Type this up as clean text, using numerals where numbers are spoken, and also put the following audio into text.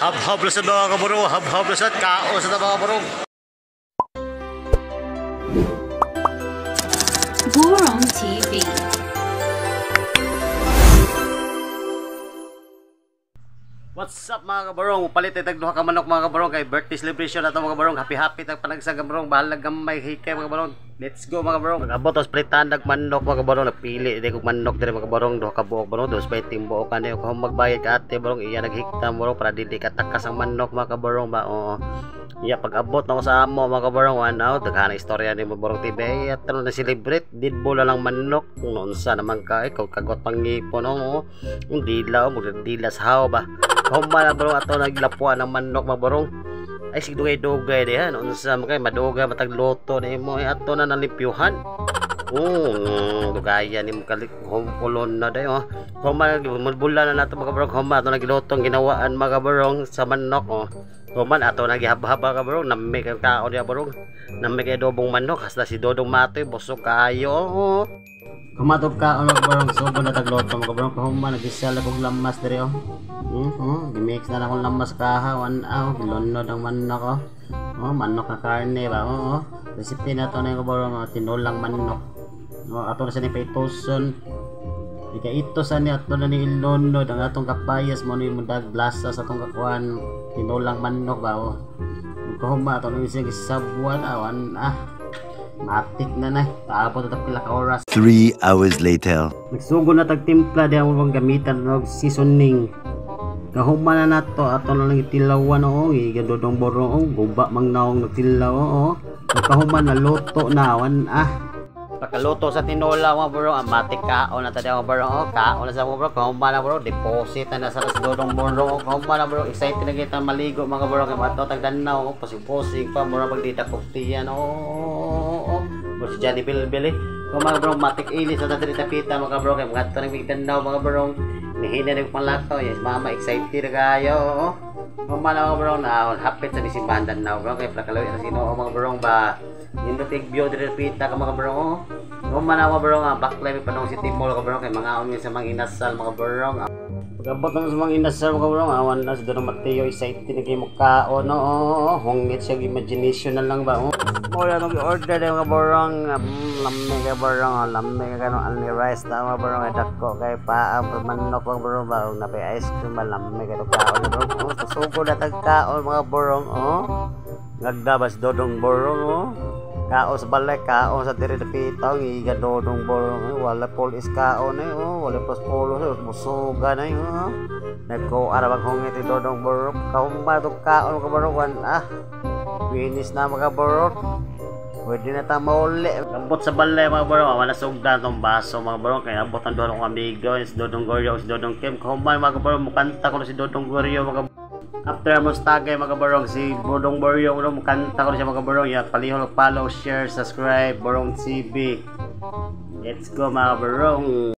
Hab-hab sa mga kabarong, hab-hab sa kao sa mga kabarong. Burong TV. What's up mga kabarong? Palit ay tagduha ka manok mga kabarong kay birthday celebration ato mga kabarong. Happy happy tag panagsag kabarong. Bahalag gamay hikay mga kabarong. Let's go mga kabarong. Mag-abot os palitan nag manok mga kabarong. Nagpili di kog manok diri mga kabarong. Duha ka buok barong, dos bay timbuok ani kung magbayad ka ate barong iya naghikta barong para dili ka takas ang manok mga kabarong ba. Oo. Iya pag-abot na ko sa amo mga kabarong, ano, daghan ang istorya ni Barong TV. At ano na celebrate, didbo lang manok. Kung unsa naman ka, ikaw kagot pangipon, oo. Ang dila, magdila sa haw ba. Human na barong ato naglapuan ng manok mga barong. Ay sig dugay-dugay diha, unsa man kay madugay matag luto nimo ato na nalimpyuhan. Dugayan nimo kalik humpulon na dayo. Human mulbula na nato mga barong, human ato nagiluto ang ginawaan mga barong sa manok oh. Human ato nagihabhaba ka barong, nami kay kaon diha barong. Nami kay adobong manok hasta si Dodong Matoy busog kaayo. Oh. Kumatog ka ano barong sugo na tagluto mga barong, human nagisal akong lamas diri oh. Gimix na akong lamas kaha, 1 hour, gilunod ang manok oh. Oh, manok na karne ba, oo. Oh, recipe na to na yung kabarong, oh, tinulang manok. Oh, ato na siya ni paituson. Ikaito sa ni ato na ni ilunod ang atong kapayas mo ni mundag blasa sa atong kakuan tinulang manok ba oh. Kahuma ato na siya gisabwan awan ah. Matik na na, taabot na pila ka oras. 3 hours later. Nagsugo na tag timpla di ang mga gamitan og seasoning. Kahuma na nato ato na lang itilawan oo, igadodong borong oo, guba mang naong nagtilaw oo. Kahuma na luto na wan ah. Pagkaluto sa tinola mga borong, amatik kaon na tadi mga borong oo, kaon na sa mga borong, kahuma na borong, deposit na sa dodong borong oo, kahuma na borong, excited na kita maligo mga borong, kay ato tagdanaw oo, posing-posing pa mura magdita kuftiyan oo. Si Johnny Bilbil eh. Kung mga borong matik ilis na tadi tapita mga borong, kay mga ato nang migdanaw mga borong. Nihina na yung panlakaw. Yes, mama, excited na kayo. Oo. Mama na mga borong na hapit sa simbahan danaw borong. Kaya plakalawi na sino mga borong ba. Nindot view diri pita ka mga borong. Oo. Mama na mga borong baklay may panong si Timol ka borong. Kaya mga aon sa mga inasal mga borong. Pag-abot na sa mga inasal mga borong, awan na si Don Mateo excited na kayo mukhaon. Oo. Hungit siya imagination na lang ba. Oo. Mula nung order na mga borong, lami ka borong, lami ka nung only rice na mga borong, ay dako kay paa, manok mga borong ba, napay ice cream ba, lami ka kaon borong, oh, susugo na tagkaon mga borong, oh, nagdabas dodong borong, oh, kaon sa balay, kaon sa diri dapita, iga dodong borong, eh, wala polis kaon, eh, oh, wala pos polos, eh, musuga na, eh, oh, nagko arabang hungit dodong borong, kaumba tong kaon mga borong, wan, ah, finish na mga borong. Pwede na tayo mauli. Lambot sa balay mga borong. Wala sugdan tong baso mga borong. Kaya abot ang doon akong amigo. Si Dodong Goryo, si Dodong Kim. Kahuman mga borong. Mukanta ko na si Dodong Goryo mga borong. After mo tagay mga borong. Si Dodong Goryo. Mukanta ko na siya mga borong. Ya, palihol, follow, share, subscribe. Borong TV. Let's go mga borong.